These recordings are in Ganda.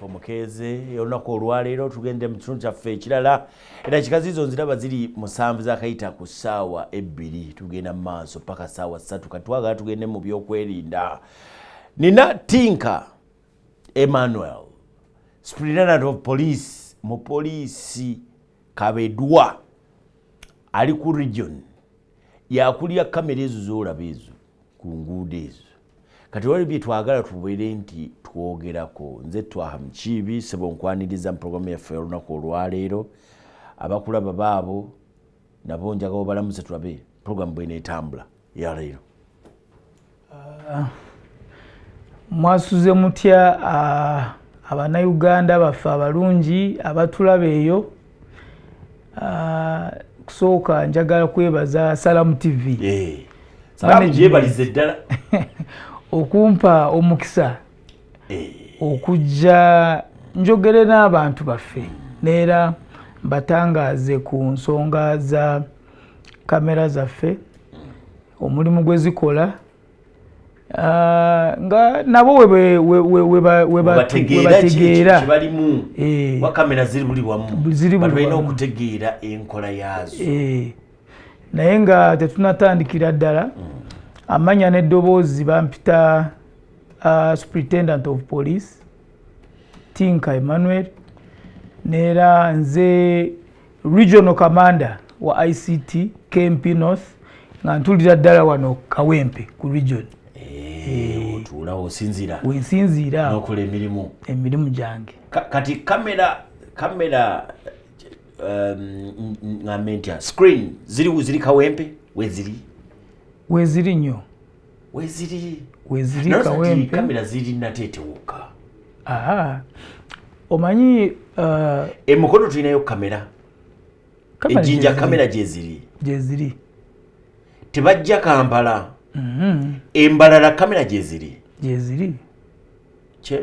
Omukeeze olunaku olwaleero tugende mu kitundu kyaffe ekirala. Eddakiika ziizo nziraba ziri 7 zakayita ku ssaawa 2, tugenda mu maaso paka ssaawa 3. Kati twagala tugende mu byokwerinda. Nina Tinka Emmanuel, Superintendent of Police mu poliisi Kabedwa, ali ku region, yakulira kamera ezo z'olaba ezo ku nguudo ezo. Kati wali bye twagala tubeere nti twogerako. Nze Twaha Mukiibi, sebo, nkwaniriza mu programu yaffe olunaku olwaleero. Abakulaba baabo nabo njagala obalamuse, tulabe programu bweneetambula yaleero. Mwasuze mutya Abannayuganda baffe abalungi abatulaba eyo? Kusooka njagala kwebaza Salamu TV Salaamu gyebalize ddala. okumpa omukisa okujja njogere n'abantu baffe neera mbatangaaze ku nsonga za kamera zaffe, omulimu gwe zikola, nga nabo webategeera webategeera kibalimu. Wa kamera ziri buli wamu. Ziri buli Balina wamu. okutegeera enkola yaazo. Naye nga tetunatandikira ddala, amanya n'eddoboozi bampita Superintendent of Police Tinka Emmanuel, neera nze Regional Commander wa ICT KMP North, nga ntulira ddala wano Kawempe ku region. Otuulawo osinziira. Wensinziira awo. N'okola emirimu. Emirimu gyange. Kati kamera ngambe ntya, screen ziri Kawempe weziri? Weziri nnyo. Weziri? Weziri. Naye kati Kawempe. Kamera ziri Nateete wokka? Aha, omanyi Emukono tulinayo kamera? Kamera Ejjinja gyeziri. Kamera gyeziri? Gyeziri. Tebajja Kampala? Embalala kamera gyeziri? Gyeziri.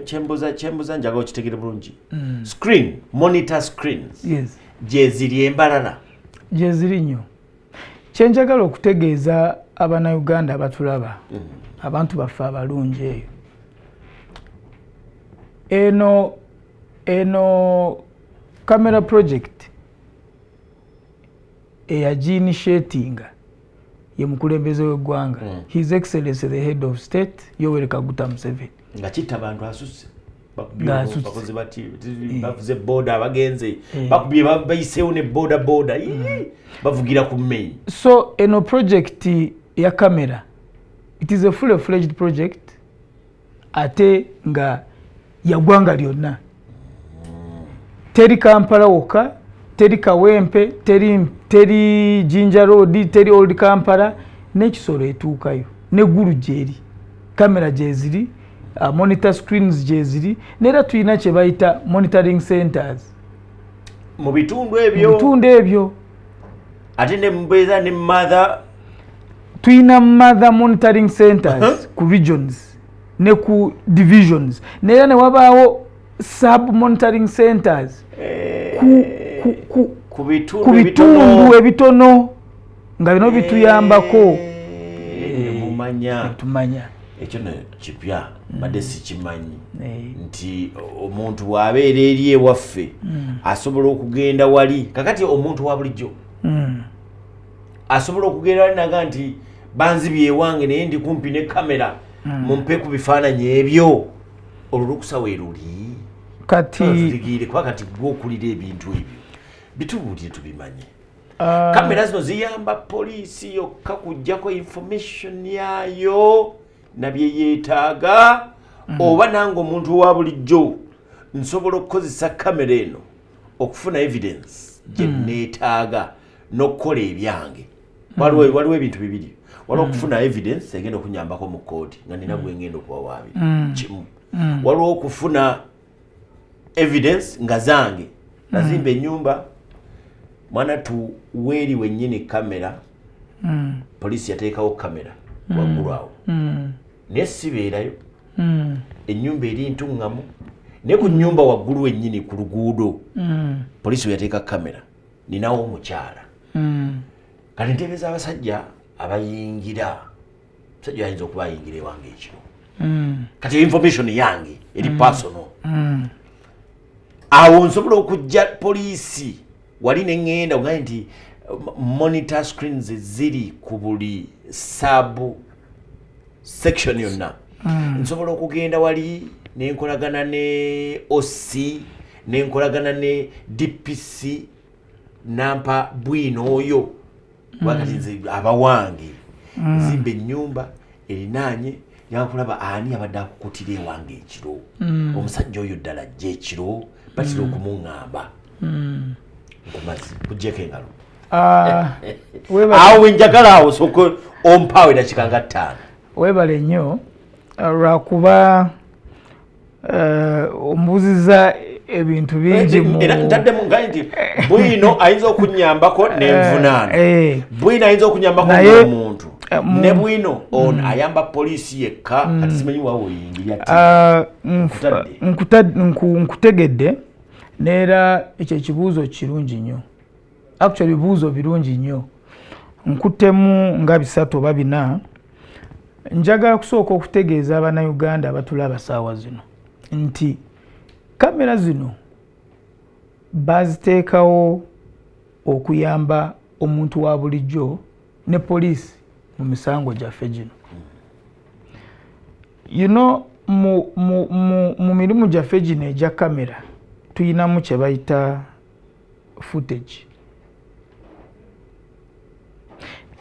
Kyembuza njagala okitegere bulungi. Screen, monitor screens gyeziri embalala? Gyeziri nnyo. Kyenjagala okutegeeza Abannayuganda abatulaba, abantu baffe abalungi eyo, eno camera project eyagiinitiatinga ye mukulembeze w'eggwanga, His Excellency the Head of State Yoweri Kaguta Museveni. Nga kitta abantu asusse. Ng'asusse. Bakoze bati, bavuze boda, abagenze bakubye, bayiseewo ne boda boda. Ii, bavugira ku main. So eno project ya kamera, it is a fully fledged project, ate nga ya ggwanga lyonna. Teri Kampala wokka, teri Kawempe, teri Jinja Road, teri Old Kampala, n'ekisolo etuukayo, neggulu gyeri, kamera gyeziri, monitor screens gyeziri, neera tulina kye bayita monitoring centers mu bitundu mu ebyo. Bitundu ebyo. Ate ne mbeera ne mother Tulina mother monitoring centers ku regions ne ku divisions, neera ne wabaawo sub monitoring centers ku ku bitundu ku bitundu ebitono, nga bino bituyambako. Mumanya. Tumanya. Ekyo no kipya, mbadde sikimanyi nti omuntu bw'abeera eri ewaffe asobola okugenda wali. Kakati omuntu wa bulijjo asobola okugenda wali naga nti banzibye ewange, naye ndi kumpi ne kamera, mumpe ku bifaananyi ebyo, olwo lukusa weeruli? Kati Tutegeere, kuba kati gwe okulira ebintu ebyo, bitubuulire tubimanye. Kamera zino ziyamba poliisi yokka kujjako information yayo nabyeyeetaaga, oba nange omuntu owa bulijjo nsobola okukozesa kamera eno okufuna evidence gye neetaaga n'okukola ebyange? Waliwo ebintu bibiri. Waliwo okufuna evidence egenda okunyambako mu kooti nga nina gwe ngenda okuwawaabira kimu. Waliwo okufuna evidence nga zange nazimba ennyumba, mwana tu weeri wennyini kamera, poliisi yateekawo kamera waggulu awo, naye sibeerayo. Ennyumba eri ntuŋŋamu, naye ku nnyumba waggulu wennyini ku luguudo poliisi weyateeka kamera ninawo omukyala. Kati nteebeza abasajja abayingira, omusajja ayinza okuba ayingira ewange ekiro. Kati information yange eri personal. Awo nsobola okujja poliisi wali neŋŋenda ogaye nti monitor screens ziri ku buli sub section yonna. Nsobola okugenda wali nenkolagana ne OC, nenkolagana ne DPC, nampa bwino oyo wakati nze abawange nzimba ennyumba erinaanye, njagala kulaba ani abadde akukutira ewange ekiro. Omusajja oyo ddala ajja ekiro, batera okumuŋŋamba. Nkumazi kuggyeko engalo. Awo wenjagala, awo sooka ompaawo edakika nga 5. Weebale nnyo lwakuba ombuuziza ebintu bingi. Era ntaddemu nga nti bwino ayinza okunyambako nenvunaana, bwino ayinza okunyambako omuntu, ne bwino ono ayamba poliisi yekka. Kati simanyi wawe oyingirya. Nkutegedde, neera ekyo ekibuuzo kirungi nnyo. Actually bibuuzo birungi nnyo, nkuttemu nga bisatu oba bina. Njagala kusooka okutegeeza Abannayuganda abatulaba saawa zino nti kamera zino baziteekawo okuyamba omuntu wa bulijjo ne poliisi mu misango gyaffe gino. Mu mirimu gyaffe gino egya kamera tuyinamu kye bayita footage.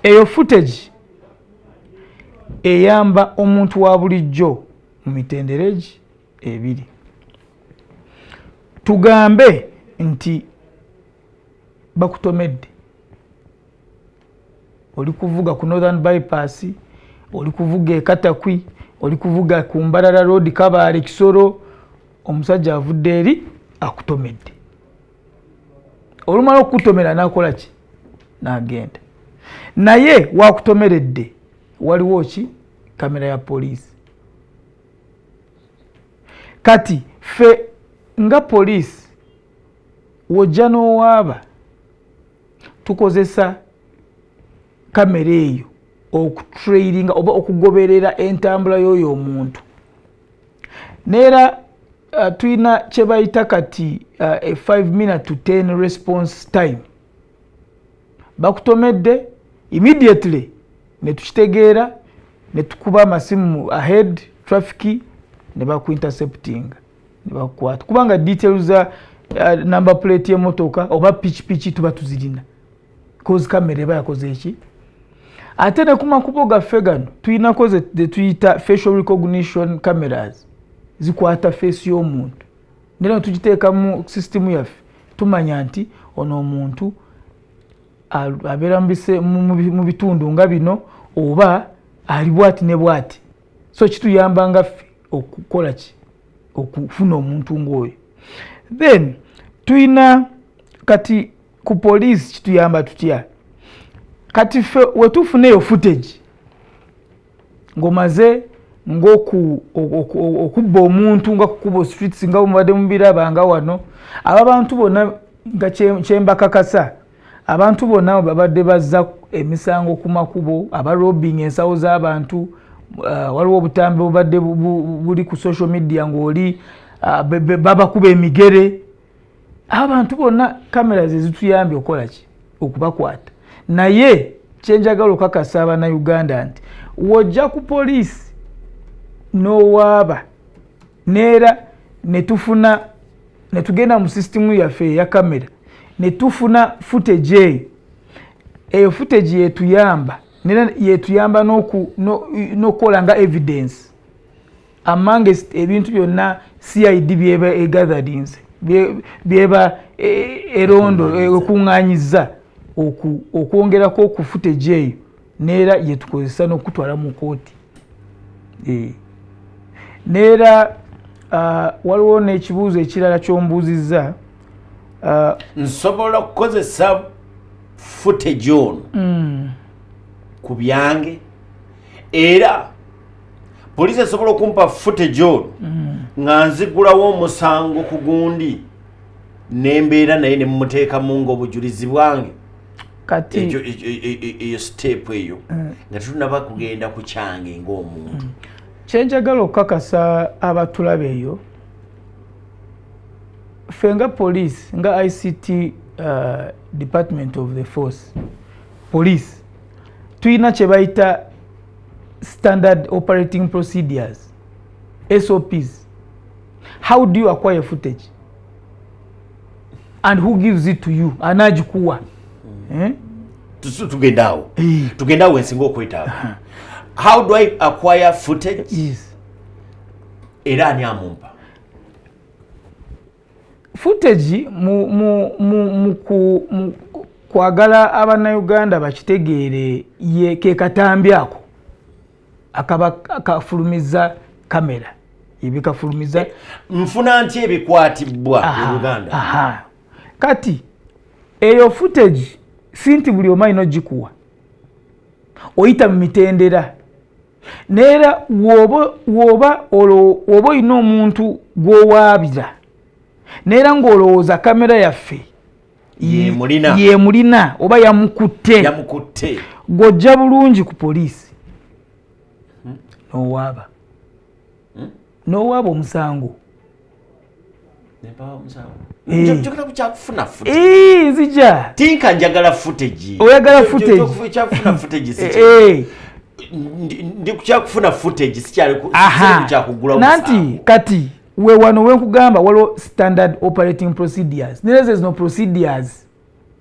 Eyo footage eyamba omuntu wa bulijjo mu mitendera egi ebiri. Tugambe nti bakutomedde, oli kuvuga ku Northern Bypass, oli kuvuga ekatakwi, oli kuvuga ku Mbarara Road, Kabaale, Kisoro, omusajja avudde eri akutomedde. Olumala okukutomera nakola ki? N'agenda. Naye wakutomeredde waliwo ki? Kamera ya poliisi. Kati ffe nga poliisi, wojja n'owaaba, tukozesa kamera eyo okutrailinga oba okugoberera entambula y'oyo omuntu. Neera tulina kye bayita kati a 5 minute to 10 response time. Bakutomedde, immediately ne tukitegeera, ne tukuba amasimu ahead traffic, ne bakuinterceptinga ne bakukwata, kubanga details za number plate y'emmotoka oba pikipiki tuba tuzirina, cause kamera eba yakoze eki. Ate ne ku makubo gaffe gano tulinako ze tuyita facial recognition cameras, zikwata face y'omuntu, nera tugiteeka mu system yaffe, tumanya nti ono omuntu abeera mu bitundu nga bino oba ali bwati ne bwati. So kituyamba nga ffe okukola ki? Okufuna omuntu ng'oyo. Then tuyina kati ku poliisi kituyamba tutya? Kati ffe wetufuna eyo footage ng'omaze ng'okubba omuntu nga kukuba streets, nga bwemubadde mubiraba nga wano, abo abantu bonna nga kyembakakasa, abantu bonna babadde bazza emisango ku makubo, abarobing ensawo z'abantu, waliwo obutambi bubadde buli ku social media ng'oli babakuba emigere. Abantu bonna kamera ze zituyambye okukola ki? Okubakwata. Naye kyenjagala okakasa Abannayuganda nti wojja ku poliisi n'owaaba, neera netufuna, netugenda mu sisitimu yaffe eya kamera, netufuna footage eyo. Eyo footage yetuyamba, nera yetuyamba n'okukola nga evidence amongst ebintu byonna CID byeba egatherinze, byeba erondo ekuŋŋaanyiza okwongerako ku footage eyo, neera yetukozesa n'okutwala mu kooti. Neera waliwo n'ekibuuzo ekirala kyombuuzizza. Nsobola okukozesa footage ono ku byange, era poliisi esobola okumpa footage ono nga nzigulawo omusango ku gundi nembeera naye nemumuteekamu ngaobujulizi bwange? Kati Eyo step eyo nga tetunaba kugenda ku kyange ng'omuntu. Kyenjagala okukakasa abatulaba eyo, ffe nga police, nga ICT department of the force police, tulina kye bayita standard operating procedures, SOPs. How do you acquire footage and who gives it to you? Anagikuwa, eh? Tugenda awo. Tugenda awo ensinga okwetaaga. How do I acquire footage? Yes. Era ani amumpa? Footage mu kwagala Abannayuganda bakitegeere, ye ke katambi ako akaba kafulumiza kamera, ebikafulumiza. Nfuna nti ebikwatibwa mu Uganda? Aha. Kati eyo footage si nti buli omu alina ogikuwa, oyita mu mitendera. Neera woba olina omuntu gw'owaabira, neera ng'olowooza kamera yaffe Yemulina. Yemulina oba yamukutte, yamukutte, gw'ojja bulungi ku poliisi n'owaaba omusango. Nempawa omusango. Eh. Njogera ku kyakufuna footage. Ee, nzija. Tinka, njagala footage. Oyagala footage. Kyakufuna footage si Eh, ndi ku kyakufuna footage, sikyali ku Aha. siri ku kyakugula Nanti musango. Kati we wano wenkugamba waliwo standard operating procedures, nereze zino procedures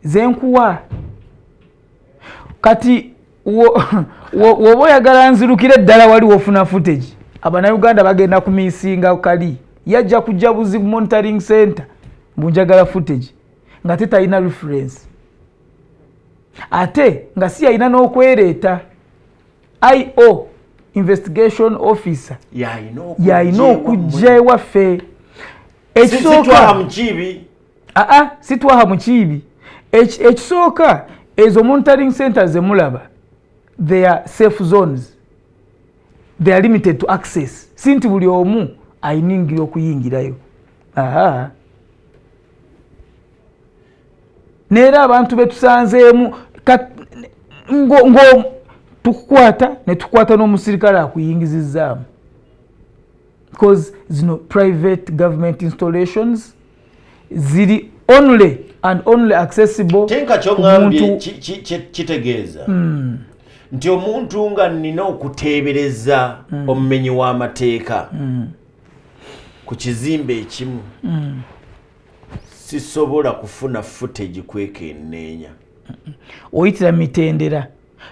zenkuwa. Kati woba oyagala nzirukire ddala wali wofuna footage, Abannayuganda bagenda kumisinga. Kali yajja kujja buzibu monitoring center mbu njagala footage, nga te talina reference, ate nga si yalina n'okwereeta. IO, investigation officer, yalina yalina okujja ewaffe. Ekisooka Ekisooka, mukiibi. Aa, si twaha mukiibi. Ekisooka, ezo monitoring centers zemulaba, they are safe zones, they are limited to access. Si nti buli omu ayingira okuyingirayo. Aha, neera abantu betusanzeemu ngo tukukwata ne tukwata n'omusirikale akuyingizizaamu, because zino private government installations ziri only and only accessible Tenka, ku kyoŋŋambye muntu. kitegeeza nti omuntu nga nina okuteebereza omumenyi w'amateeka ku kizimbe ekimu, sisobola kufuna footage kwekenneenya? Oyitira mitendera.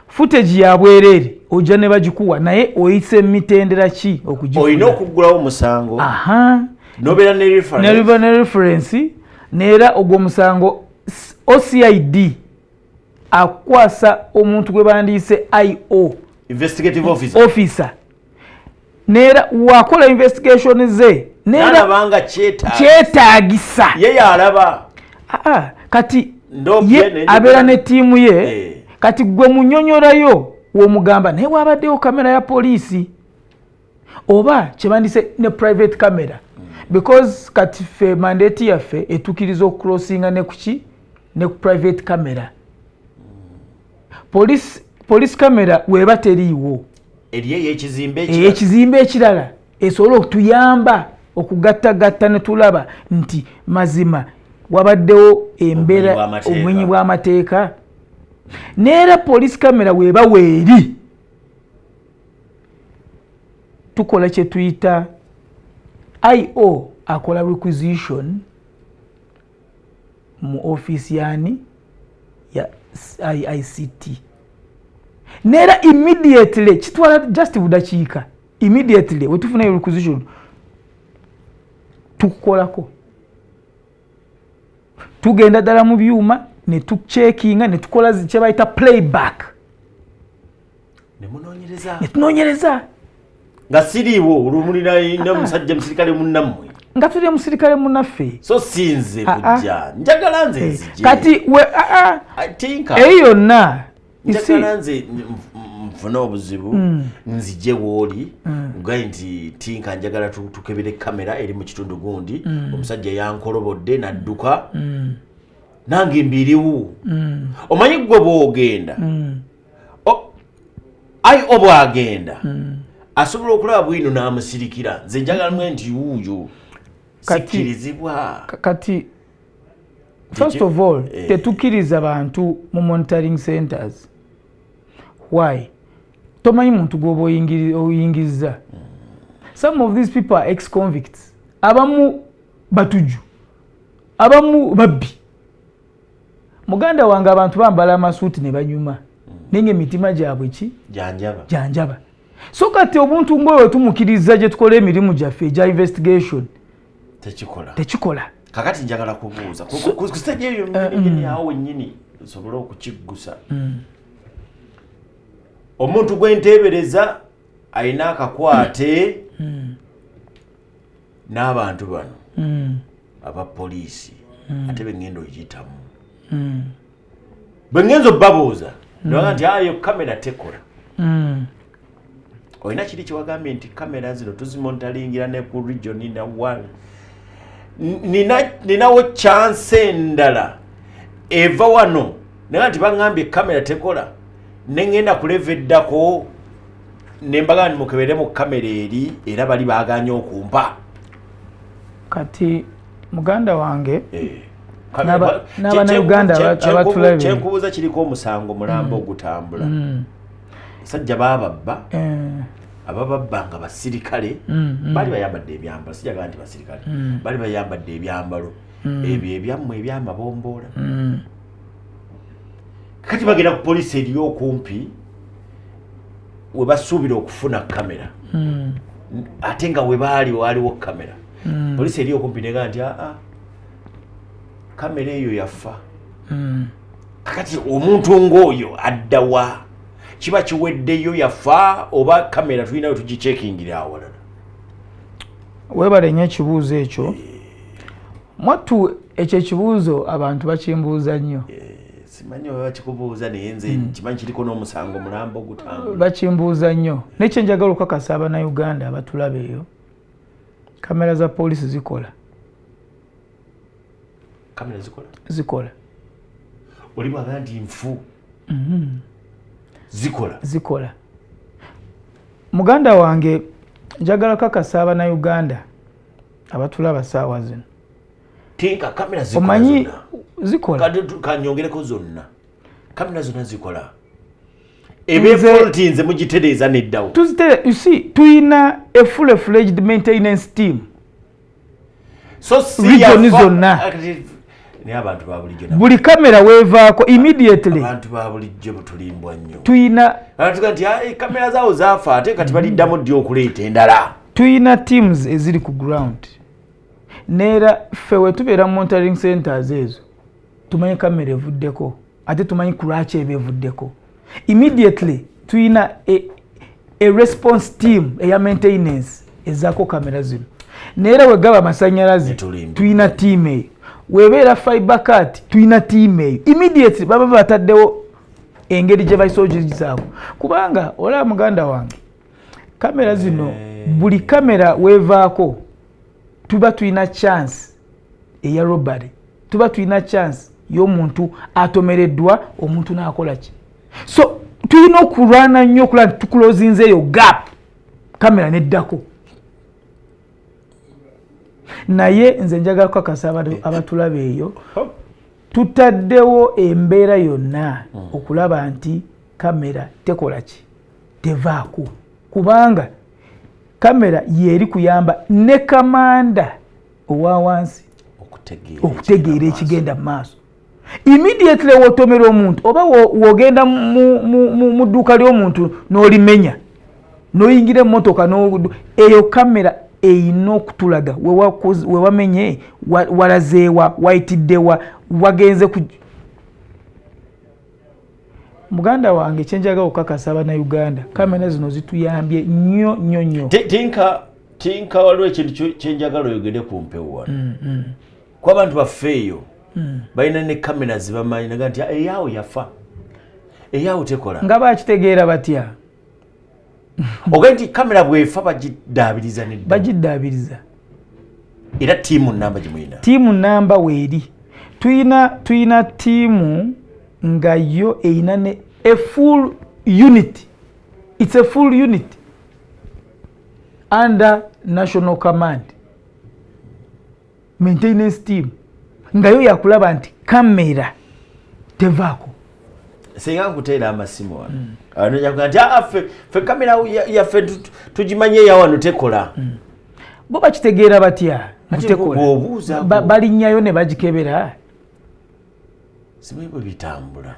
Footage ya bwereere, ojja ne bagikuwa, naye oyise mitendera ki okugifuna? Olina okuggulawo omusango, Aha. nobeera ne reference. Ne reference, neera ogwo omusango OCID akwasa omuntu gwe bandiise IO, investigative officer. Officer, neera wakola investigation ze, neera nalabanga kyetaaga, kyetaagisa, ye yalaba. Ah, kati Ndopye ye abeera ne ttiimu ye. Kati gwe munyonyorayo, womugamba naye wabaddewo kamera ya poliisi oba kyebandise ne private camera, because kati ffe mandate yaffe etukiriza okucrossinga ne kuki, ne ku private camera. Police camera weba teriiwo, eri ey'ekizimbe ekirala. Ey'ekizimbe ekirala esobole okutuyamba okugattagatta ne tulaba nti mazima wabaddewo embeera obumenyi bw'amateeka. Obumenyi bw'amateeka. Neera police camera weeba weeri, tukola kye tuyita IO akola requisition mu ofiisi yani ya ICT, neera immediately kitwala just budakiika, immediately wetufuna requisition tukukolako, tugenda ddala mu byuma ne tucheckinga ne tukola kye bayita playback. Ne munoonyereza. Ne tunoonyereza. Nga siriiwo, olumulina omusajja musirikale munnammwe. Nga tuli musirikale munnaffe. So sinze Ah, ah. kujja, njagala nze nzije. Kati we ah, ah, Tinka, eyo yonna, you see, njagala nze nfune obuzibu, nzije wooli, ngaye nti Tinka, njagala tukebere kamera eri mu kitundu gundi, omusajja yankolobodde nadduka, nange mbiriwo. Omanyi gwe bwogenda, IO bwagenda Asobola okulaba bwino n'amusirikira. Nze njagala mwe nti wuuyo sikkirizibwa. Kati first of all, tetukkiriza bantu mu monitoring centers. Why? Tomanyi muntu gwoba oyingizza. Some of these people are ex-convicts. Abamu batuju, abamu babbi. Muganda wange, abantu bambala amasuuti ne banyuma, naye emitima gyabwe ki? Janjaba. Janjaba. So kati omuntu ng'oyo tumukiriza gye tukola emirimu gyaffe egya investigation? Tekikola. Tekikola. Kakati njagala kubuuza ku stage eyo nyini awo wennyini nsobole okukiggusa. Omuntu gwenteebereza alina akakwate n'abantu bano abapoliisi, ate bengenda oyitamu, bwe ngenza obbabuuza nebaga nti ayo kamera tekola. Olina kiri kyewagambye nti kamera zino tuzimonitoringira ne ku region na one. Ninawo chance endala eva wano naye nti baŋŋambye kamera tekola, neŋŋenda ku level eddako nembaga nti mukebere mu kamera eri, era bali baaganye okumpa. Kati muganda wange, n'Abannayuganda abatulabye. Kyenkubuuza kiriko omusango mulamba ogutambula. Basajja baababba, abababba nga basirikale, baali bayambadde ebyambalo, sijagala nti basirikale, baali bayambadde ebyambalo ebyo ebyammwe ebyamabomboola. Kati bagenda ku poliisi eriyo okumpi we basuubira okufuna kamera, ate nga we baali waaliwo kamera. Poliisi eriyo okumpi nega nti aa, kamera eyo yafa. Kakati omuntu ng'oyo addawa? Kiba kiweddeyo, yafa, oba kamera tulina we tugicekingira awalala? Weebale nnyo ekibuuzo ekyo mwattu. Ekyo ekibuuzo abantu bakimbuuza nnyo. Simanyi oba bakikubuuza, naye nze kimanyi kiriko n'omusango mulamba ogutambula. Bakimbuuza nnyo, naye kyenjagala okukakasa Abannayuganda abatulaba eyo, kamera za poliisi zikola. Kamera zikola? Zikola. Oli bwaga nti nfu, zikola? Zikola. Muganda wange, njagala kakasa Abannayuganda abatulaba saawa zino. Tinka kamera zikola? Omanyi zonna? Zikola. Kanyongereko, zonna kamera zonna zikola? Ebefaulti nze mugitereeza neddawo? Tuzitere. You see, tuyina a full fledged maintenance team. So si Region yafa- zonna. Naye abantu ba bulijjo Buli kamera weevaako, immediately abantu ba bulijjo butulimbwa nnyo. Tuyina Atuga nti "Ai, kamera zaawo zaafa," ate kati baliddamu ddi okuleeta endala? Tuyina teams eziri ku ground, neera ffe we tubeera mu monitoring centers ezo tumanyi kamera evuddeko, ate tumanyi ku lwaki eba evuddeko. Immediately tuyina a response team eya maintenance ezaako kamera zino. Neera we gaba amasanyalaze, Netulimba. Tuyina team eyo. Webeera fiber cut, tuyina team eyo. Immediately baba bataddewo engeri gye basogizaako, kubanga olaba muganda wange, kamera zino, buli kamera weevaako tuba tulina chance eya robbery, tuba tulina chance y'omuntu atomereddwa, omuntu n'akola ki. So tulina okulwana nnyo okulaba nti tukulozinze eyo gap, kamera neddako. Naye nze njagala kukakasa abatulaba eyo, tutaddewo embeera yonna okulaba nti kamera tekola ki, tevaako, kubanga kamera yeri kuyamba ne kamanda owa wansi okutegeera ekigenda mu maaso. Immediately wotomera omuntu oba wogenda mu dduuka ly'omuntu n'olimenya n'oyingira emmotoka, eyo kamera eyina okutulaga wewamenye, walazeewa, wayitiddewa, wagenze ku. Muganda wange, kyenjagala okukakasa Abannayuganda, kamera zino zituyambye nnyo nnyo nnyo. Tinka waliwo ekintu kyenjagala oyogere ku mpewo wano. Ku abantu baffe eyo balina ne kamera zibamanyi naga nti eyaawo yafa, eyaawo tekola. Nga bakitegeera batya? Ogaye nti kamera bwefa bagiddaabiriza nedda? Bagiddaabiriza. Era tiimu namba gimuyina? Tiimu namba weeri. Tuyina tiimu nga yo eyina ne a full unit. It's a full unit. Under national command maintenance team nga yo yakulaba nti kamera tevaako. Singa nkuteera amasimu wano, nti ffe kamera yaffe tugimanye ya wano tekola. Bo bakitegeera batya? Balinnyayo ne bagikebera. Simanyi bwe bitambula,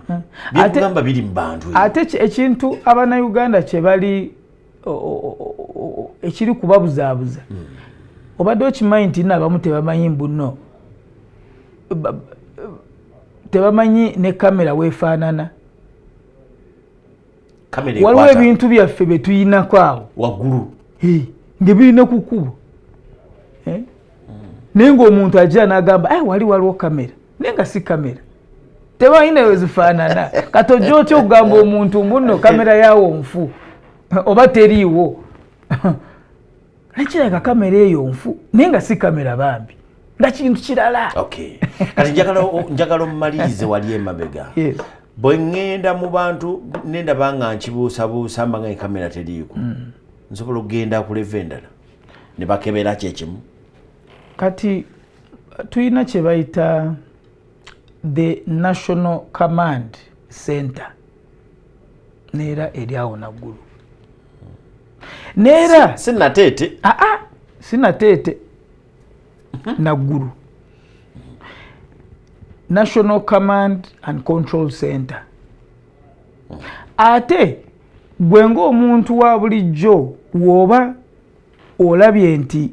byekugamba biri mu bantu. Ate ekintu Abannayuganda kye bali ekiri kubabuzaabuza, obadde okimanyi nti nno abamu tebamanyi mbuno, tebamanyi ne kamera weefaanana. Waliwo ebintu byaffe bye tuyinako awo waggulu nga birina ku kkubo, naye ng'omuntu ajja n'agamba wali waliwo kamera, naye nga si kamera, tebamanyi nayo wezifaanana. Kati ojja otya okugamba omuntu mbuno kamera yaawo nfu oba teriiwo? Nekirabika kamera eyo nfu, naye nga si kamera bambi, nga kintu kirala. Kati njagala omumalirize wali emabega. Bwe ŋŋenda mu bantu nendaba nga nkibuusabuusa mba nga ekamera teriiko, nsobola okugenda ku level endala ne bakebera kyekimu? Kati tulina kye bayita the National Command Center, neera eri awo Naggulu. Neera sinateete, sinateete, Naggulu National Command and Control Center. Ate gwe ng'omuntu wa bulijjo w'oba olabye nti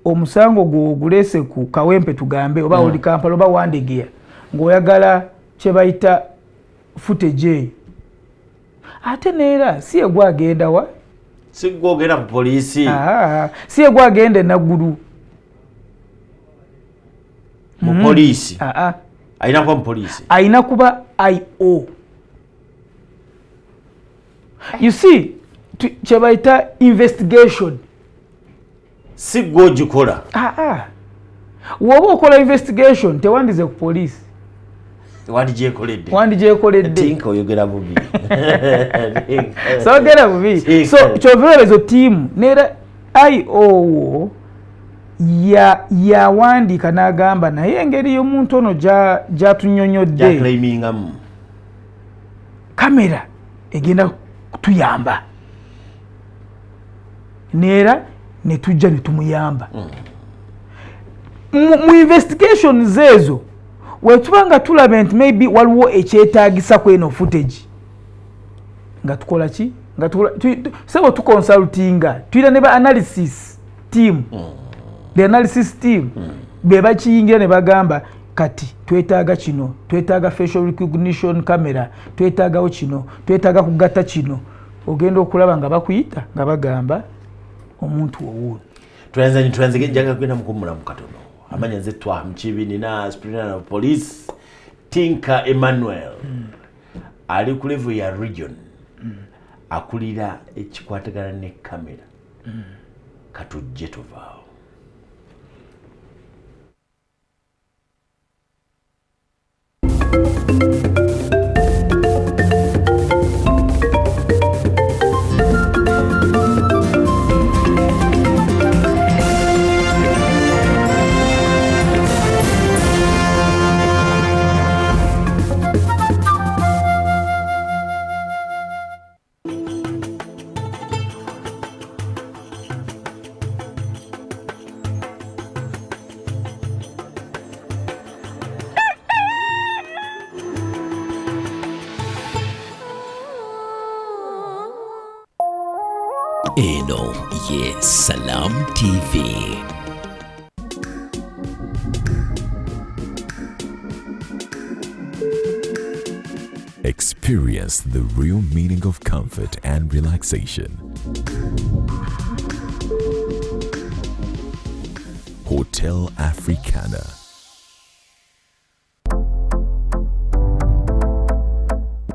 omusango gwo ogulese ku Kawempe tugambe, oba oli Kampala oba Wandegeya, ng'oyagala kye bayita footage eyo, ate neera si yegwe agenda wa? Si gwe ogenda ku poliisi. Si yegwe agenda e Naggulu. Mu poliisi? Alina kuba mu poliisi? Alina kuba IO. You see, kye bayita investigation. Si gwe ogikola? Woba okola investigation tewandize ku poliisi. Wandigyekoledde. Wandigyekoledde. Tinka oyogera bubi. Sogera bubi. So kyova ezo tiimu neera IO yawandiika n'agamba naye engeri y'omuntu ono gy'atunyonyodde kamera egenda kutuyamba, neera ne tujja ne tumuyamba. Mu investigations ezo wetuba nga tulaba nti maybe waliwo ekyetaagisa ku eno footage, nga tukola ki? Nga sebo tuconsultinga, tuyina ne ba analysis team. The analysis team be bakiyingira ne bagamba kati twetaaga kino, twetaaga facial recognition camera, twetaagawo kino, twetaaga kugatta kino. Ogenda okulaba nga bakuyita nga bagamba omuntu owuuno. Turanze njagala kugenda mukummulamu katono. Amanya nze Twaha Mukiibi, nina Superintendent of Police Tinka Emmanuel, ali ku level ya region, akulira ekikwatagana ne kamera. Katujje tuvaawo. Eno ye Salam TV. Experience the real meaning of comfort and relaxation. Hotel Africana.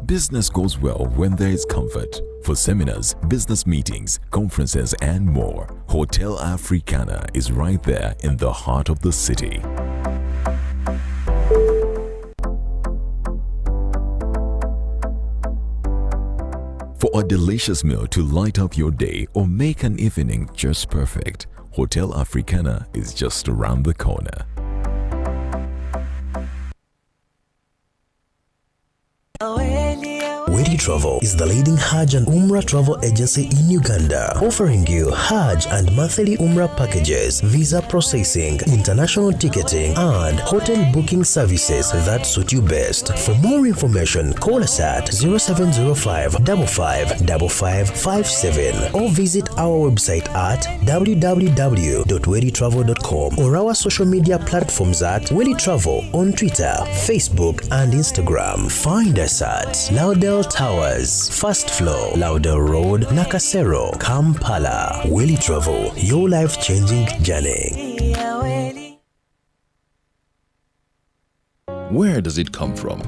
Business goes well when there is comfort. For seminars, business meetings, conferences, and more, Hotel Africana is right there in the heart of the city. For a delicious meal to light up your day or make an evening just perfect, Hotel Africana is just around the corner. Wedi Travel is the leading Hajj and Umrah travel agency in Uganda, offering you Hajj and monthly Umrah packages, visa processing, international ticketing, and hotel booking services that suit you best. For more information, call us at 0705 555557 or visit our website at www.weditravel.com or our social media platforms at Wedi Travel on Twitter, Facebook, and Instagram. Find us at Laudel Towers, first floor, Laudel Road, Nakasero, Kampala. Willy Travel, your life changing journey. Where does it come from?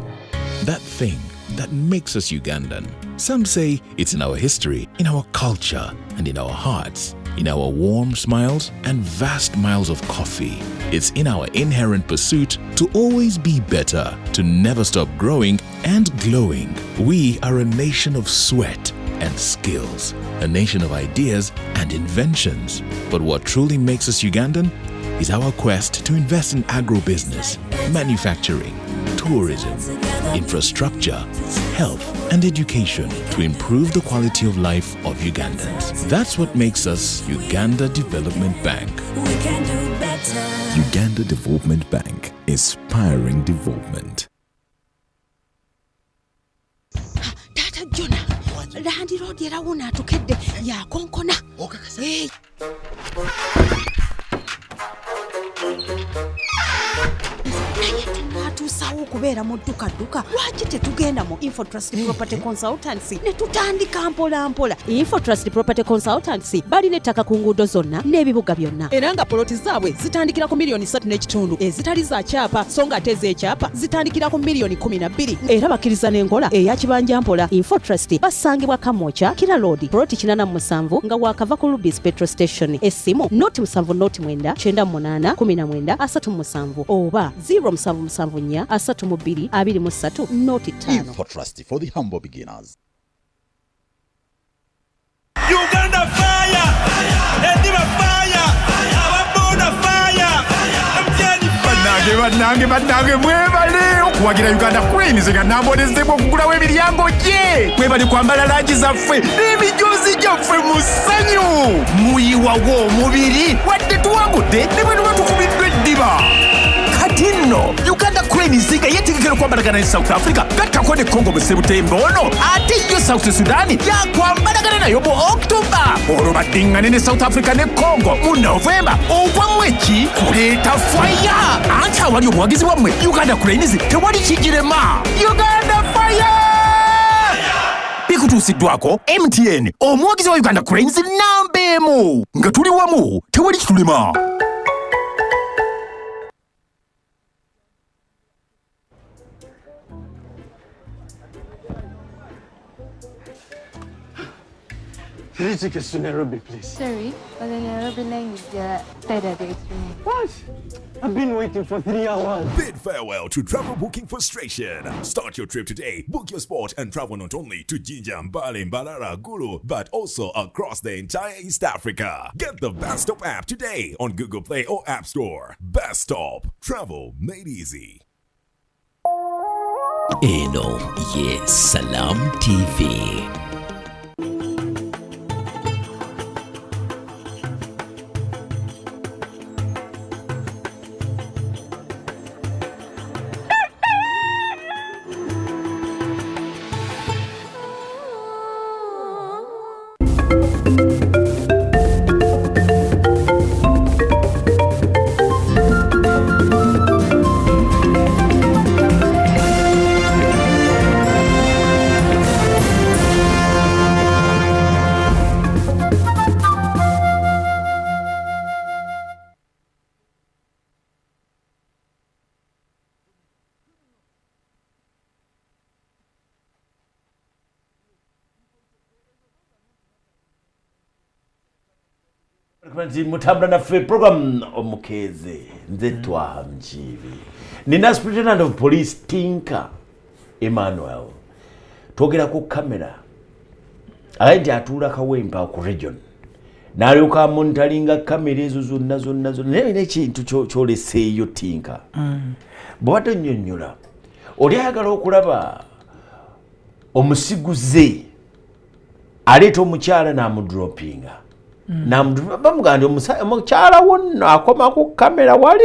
That thing that makes us Ugandan. Some say it's in our history, in our culture, and in our hearts, in our warm smiles and vast miles of coffee. It's in our inherent pursuit to always be better, to never stop growing and glowing. We are a nation of sweat and skills, a nation of ideas and inventions. But what truly makes us Ugandan is our quest to invest in agribusiness, manufacturing, tourism, infrastructure, health, and education to improve the quality of life of Ugandans. That's what makes us Uganda Development Bank. We can do better. Uganda Development Bank, inspiring development. Taata Jona, landiroodi era wuno atukedde yakonkona. Eh. Naye tunaatuusawo okubeera mu ddukadduka, lwaki tetugenda mu Infotrust Property Consultancy ne tutandika mpola mpola? Infotrust Property Consultancy balina ettaka ku nguudo zonna n'ebibuga byonna, era nga poloti zaabwe zitandikira ku miliyoni 3 n'ekitundu ezitali za kyapa, so nga ate ez'ekyapa zitandikira ku miliyoni 12, era bakkiriza n'enkola eya kibanja mpola. Infotrust basangibwa Kamwokya, Kira Road, poloti 87 nga wakava ku Rubis Petrol Station. Essimu 070 09 98 19 37 oba 0774 32 23 05. Infotrust for the humble beginners. Uganda fire! Ediba fire! Ababoda fire! MTN. Bannange, bannange, bannange, mwebale okuwagira Uganda Cranes nga nambonezebwa okugulawo emiryango gye. Mwebale kwambala langi zaffe n'emijoozi gyaffe mu ssanyu. Muyiwawo omubiri wadde tuwangudde ne bwe tuba tukubiddwa eddiba. Kati nno Uganda Cranes nga yeetegekera okwambalagana ne South Africa, gattako ne Congo mu Sebutemba ono, ate yo South Sudan yakwambalagana nayo mu October, olwo baddiŋŋane ne South Africa ne Congo mu Novemba. Ogwammwe ki kuleeta fire, anti awali obuwagizi bwammwe Uganda Cranes tewali kigirema. Uganda fire! Bikutuusiddwako MTN, omuwagizi wa Uganda Cranes namba emu. Nga tuli wamu tewali kitulema. Three tickets to Nairobi, please. Sorry, but the Nairobi line is dead at the extreme. What? I've been waiting for 3 hours. Bid farewell to travel booking frustration. Start your trip today. Book your spot and travel not only to Jinja, Mbale, Mbarara, Gulu, but also across the entire East Africa. Get the Best Stop app today on Google Play or App Store. Best Stop. Travel made easy. Eno ye Salam TV. Nti mutambula naffe program Omukeeze. Nze Twaha Mukiibi, nina Superintendent of Police Tinka Emmanuel. Twogera ku kamera. Agaye nti atuula Kawempe ku region, n'alyoka amonitoringa kamera ezo zonna zonna zonna. Naye olina ekintu kyoleseeyo, Tinka. Bw'obadde onnyonnyola, oli ayagala okulaba omusiguze aleeta omukyala n'amudropinga, bamugamba nti omukyala wo nno akoma ku kamera, wali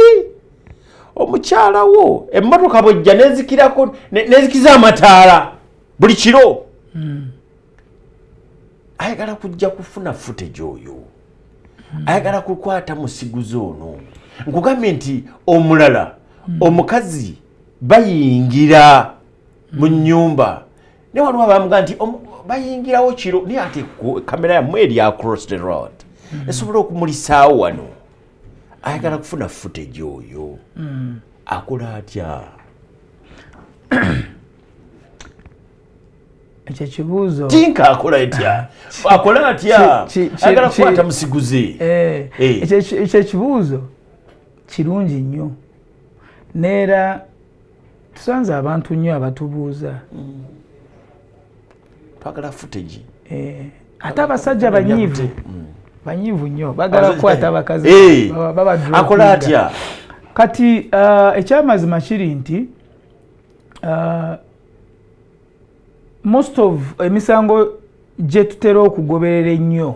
omukyala wo emmotoka bwejja nezikirako, nezikiza amataala buli kiro. Ayagala kujja kufuna footage oyo, ayagala kukwata musiguze ono. Nkugambye nti omulala omukazi bayingira mu nnyumba, naye waliwo abamuga nti bayingirawo kiro, naye ate kamera yammwe eri across the road, esobola okumulisaawo wano. Ayagala kufuna footage oyo, akola atya? Ekyo kibuuzo. Tinka akola atya? Akola atya? Ayagala kukwata musiguze. Ekyo ekibuuzo kirungi nnyo, neera tusanze abantu nnyo abatubuuza. Twagala footage. Ate abasajja banyiivu, banyiivu nnyo, bagala kukwata abakazi. Akola atya? Kati ekyamazima kiri nti most of emisango gye tutera okugoberera ennyo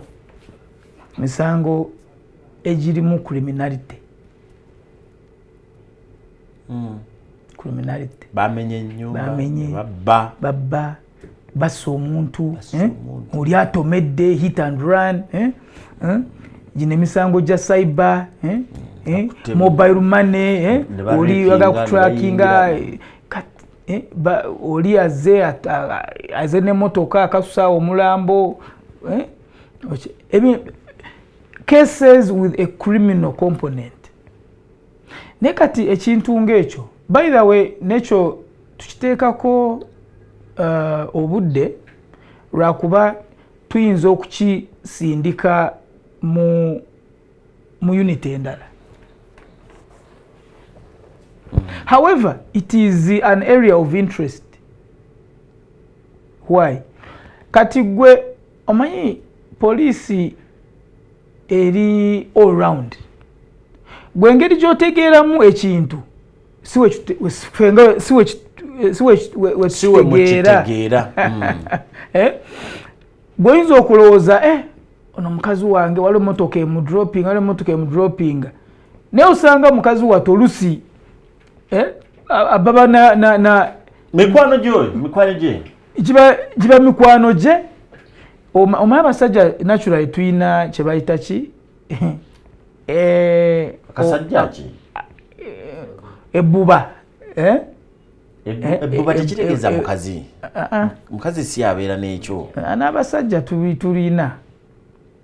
misango egirimu criminality. Criminality. Bamenye ennyumba, bamenye, babba, babba, bassa omuntu, oli atomedde, hit and run, gino emisango gya cyber, mobile money, oli baga kutrackinga, oli aze n'emmotoka akasusaawo omulambo, cases with a criminal component. Naye kati ekintu ng'ekyo, by the way, nekyo tukiteekako obudde lwakuba tuyinza okukisindika mu unit endala. However, it is an area of interest. Why? Kati gwe omanyi poliisi eri all round. Gwe engeri gy'otegeeramu ekintu si wekitegeera. Bw'oyinza okulowooza ono mukazi wange waliwo emmotoka emudropinga, waliwo emmotoka emudropinga, naye osanga mukazi wattu olusi ababa na mikwano gyoyo, mikwano gye giba mikwano gye. Omanyi abasajja naturally tuyina kye bayita ki, akasajja ki, ebbuba. Ebbuba tekitegeeza mukazi. Mukazi si abeera n'ekyo. N'abasajja tulina.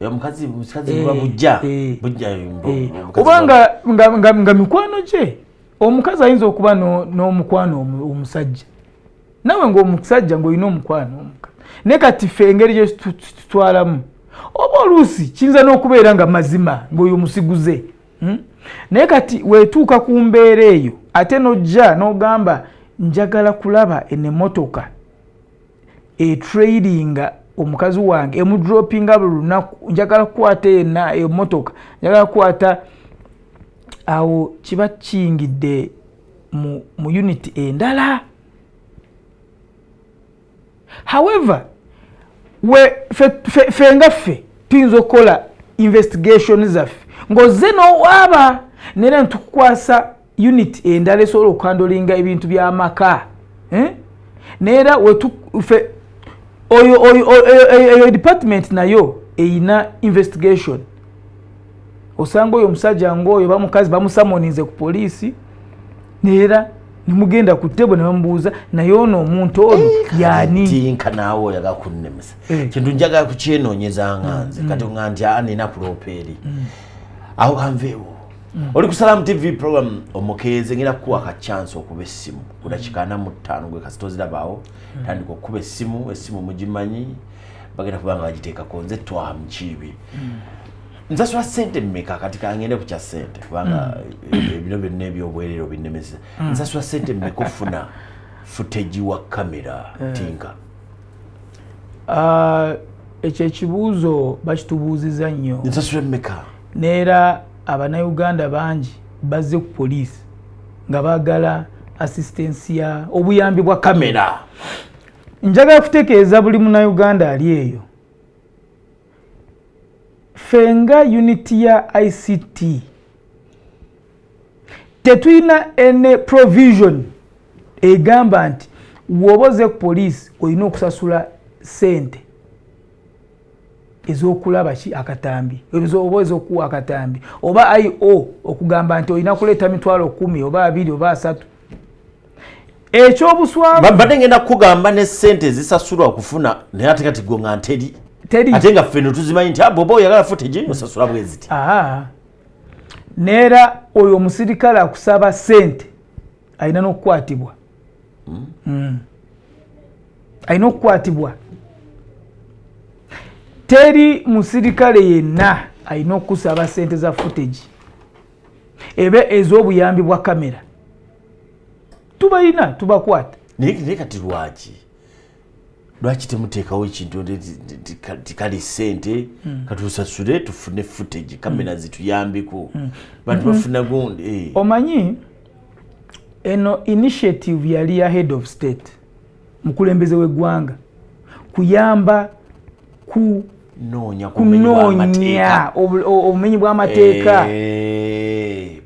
Omukazi buba bujja bujja, oba nga mikwano gye. Omukazi ayinza okuba n'omukwano omusajja, nawe ng'omusajja ng'olina omukwano omukazi. Naye kati ffe engeri gye tutwalamu, oba oluusi kiyinza n'okubeera nga mazima ng'oyo omusiguze. Naye kati weetuuka ku mbeera eyo ate n'ojja n'ogamba njagala kulaba eno emmotoka etrailinga omukazi wange, emudropinga buli lunaku, njagala kukwata ena emmotoka, njagala kukwata awo, kiba kiyingidde mu unit endala. However, ffe nga ffe tuyinza okukola investigation zaffe ng'ozze n'owaaba, neera ntukukwasa unit endala esobola okuhandlinga ebintu by'amaka. Neera oyo department nayo eyina investigation. Osanga oyo omusajja ng'oyo bamukazi bamusummoninze ku poliisi, neera nemugenda ku table ne bamubuuza, naye ono omuntu ono yani? Tinka naawe oyaga kunnemesa. Kintu njagala kukyenoonyeza nga nze kati nga nti nina kuloopa eri awo kanveewo. Oli ku Salam TV program Omukeeze, ngenda kukuwa ka chance okuba essimu ku dakika 45. Gwe kasita ozirabaawo, tandika okukuba essimu. Essimu mugimanyi, bagenda kuba nga bagiteekako. Nze Twaha Mukiibi. Nsasula ssente mmeka? Kati kangende ku kya ssente, kubanga ebino byonna ebyobwerere obinnemesa. Nsasula ssente mmeka ofuna footage wa kamera, Tinka? Ekyo ekibuuzo bakitubuuziza nnyo. Nsasula mmeka? Neera Abannayuganda bangi bazze ku poliisi nga baagala assistance ya obuyambi bwa kamera. Njagala kutegeeza buli Munnayuganda ali eyo, ffe nga unit ya ICT tetulina any provision egamba nti bw'oba ozze ku poliisi olina okusasula ssente ez'okulaba ki akatambi, oba ez'okuwa akatambi, oba IO okugamba nti olina kuleeta 10,000 oba 20 oba 30. Ekyobuswavu Mbadde ngenda kukugamba ne ssente ezisasulwa okufuna, naye ate kati gwe nga nteri. Teri. Ate nga ffe tuzimanyi nti bw'oba oyagala footage osasula bwe ziti. Neera oyo omusirikale akusaba ssente alina n'okukwatibwa. Alina okukwatibwa. Teri musirikale yenna alina okusaba ssente za footage ebe ez'obuyambi bwa kamera. Tubalina, tubakwata. Naye kati lwaki temuteekawo ekintu nti kale ssente katusasule tufune footage, kamera zituyambeko, bantu bafuna gundi. Omanyi eno initiative yali ya head of state, mukulembeze w'eggwanga, kuyamba ku kunoonya kunoonya obumenyi bw'amateeka.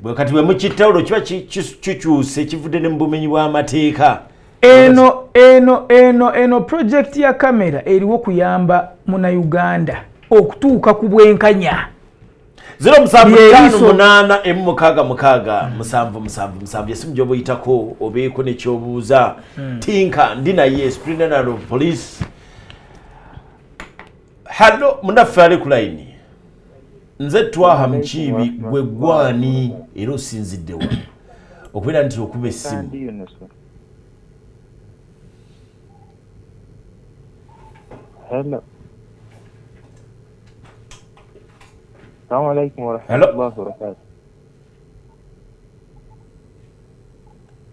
Bwe kati bwe mukitta olwo kiba kikyuse, kivudde ne mu bumenyi bw'amateeka. Eno project ya kamera eriwo kuyamba Munnayuganda okutuuka ku bwenkanya. 0758 666 777 esimu gy'oba oyitako obeeko nekyobuuza. Tinka ndi naye Superintendent of Police. Hello, munnaffe ali ku layini. Nze Twaha Mukiibi, gwe gwani era osinziddewa okubeera nti okuba essimu? Hello. Assalamu alaikum warahmatullahi wabarakatuh.